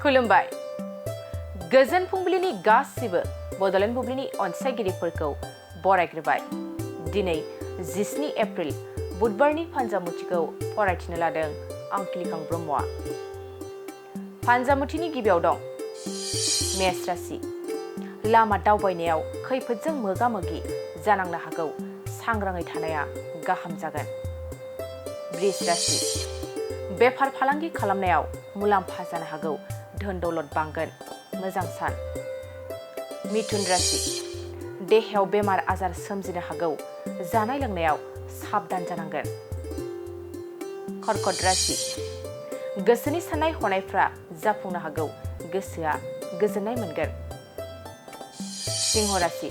खुलुमबाय गोजोन फुंबिलिनि गासिबो बड'लेण्ड बुब्लिनि अनसायगिरिफोरखौ बरायग्रोबाय दिनै 17 एप्रिल बुधबारनि फानजामुथिखौ फरायथिनो लादों आं किलिखां ब्रह्मआ फानजामुथिनि गिबियाव दं मेष राशि लामा दावबायनायाव खैफोदजों मोगा-मोगि जानांनो हागौ सांग्राङै थानाया गाहाम जागोन वृष राशि बेफार फालांगि खालामनायाव मुलाम्फा जानो हागौ धोन दौलत बांगोन मोजां सान मिथुन राशि देहायाव बेमार आजार सोमजिनो हागौ जानाय लोंनायाव साबधान जानांगोन कर्कट राशि गोसोनि साननाय हनायफ्रा जाफुंनो हागौ गोसोआ गोजोननाय मोनगोन सिंह राशि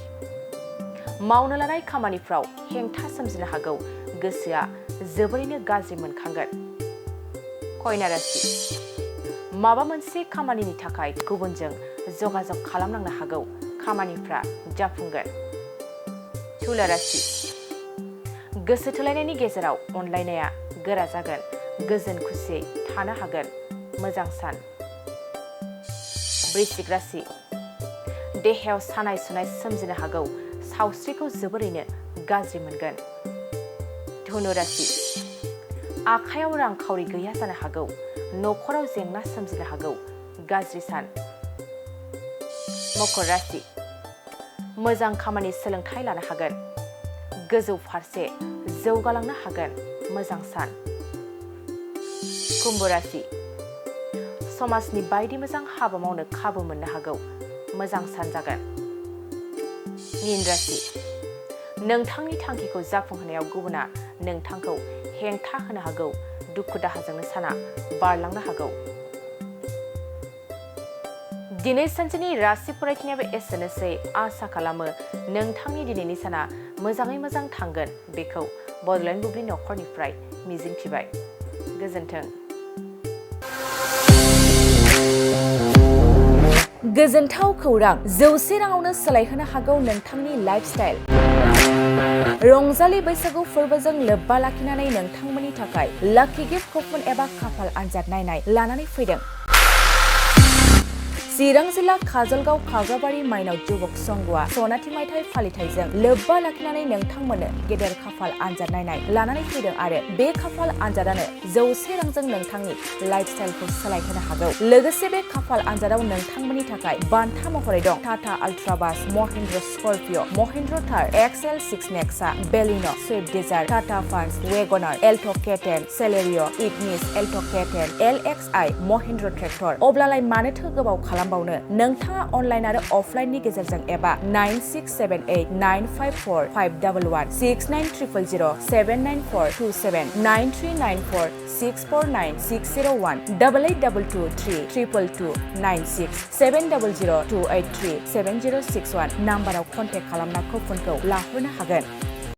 मावनो लानाय खामानिफ्राव हेंथा सोमजिनो हागौ गोसोआ जोबोरैनो गाज्रि मोनखांगोन कन्या राशि माबा मोनसे खामानिनि थाखाय गुबुनजों जगाजग खालामनांनो हागौ खामानिफ्रा जाफुंगोन तुला राशि गोसो थोलायनायनि गेजेराव अनलायनाया गोरा जागोन गोजोन खुसियै थानो हागोन मोजां सान वृश्चिक राशि देहायाव सानाय सुनाय सोमजिनो हागौ सावस्रिखौ जोबोरैनो गाज्रि मोनगोन धनु राशि आखायाव रांखावरि गैया जानो हागौ नखराव जेंना सोमजिनो हागौ गाज्रि सान मकर राशि मोजां खामानि सोलोंथाइ लानो हागोन गोजौ फारसे जौगालांनो हागोन मोजां सान कुम्भ राशि समाजनि बायदि मोजां हाबा मावनो खाबु मोननो हागौ मोजां सान जागोन मीन राशि नोंथांनि थांखिखौ जाफुंहोनायाव गुबुना नोंथांखौ हेंथा होनो हागौ दुखु दाहाजोंनो साना बारलांनो हागौ दिनै सानसेनि राशि फरायथिनायाबो एसेनोसै आसा खालामो नोंथांनि दिनैनि साना मोजाङै मोजां थांगोन बेखौ बड'लेण्ड बुब्लि नखरनिफ्राय मिजिंथिबाय गोजोन्थों गोजोनथाव खौरां 100 राङावनो सोलायहोनो हागौ नोंथांनि लाइफस्टाइल रंजालि बैसागु फोरबोजों लोब्बा लाखिनानै नोंथांमोननि थाखाय लाकी गिफ्ट कुपन एबा खाफाल आनजाद नायनाय लानानै फैदों चिरां जिल्ला काजलगाव खाग्राबारि माइनाव जुबक संघआ सनाथि मायथाइ फालिथायजों लोब्बा लाखिनानै नोंथांमोननो गेदेर खाफाल आनजाद नायनाय लानानै फैदों आरो बे खाफाल आनजादानो 100 रांजों नोंथांनि लाइफस्टाइलखौ सोलायहोनो हागौ लोगोसे बे खाफाल आनजादाव नोंथांमोननि थाखाय बान्था महरै दं Tata अल्ट्राबास Mahindra स्कर्पिय' Mahindra Thar XL6 Nexa Baleno' Swift Dzire Tata Punch WagonR Alto' K10 Celerio' Ignis Alto' K10 LXI Mahindra tractor अब्लालाय मानोथो गोबाव खालामबावनो नोंथाङा अनलाइन आरो अफलाइननि गेजेरजों एबा 9678954511 69300794279 9394649649 8822232296 7002837061 नाम्बाराव कन्टेक्ट खालामना कुपनखौ लाहरनो हागोन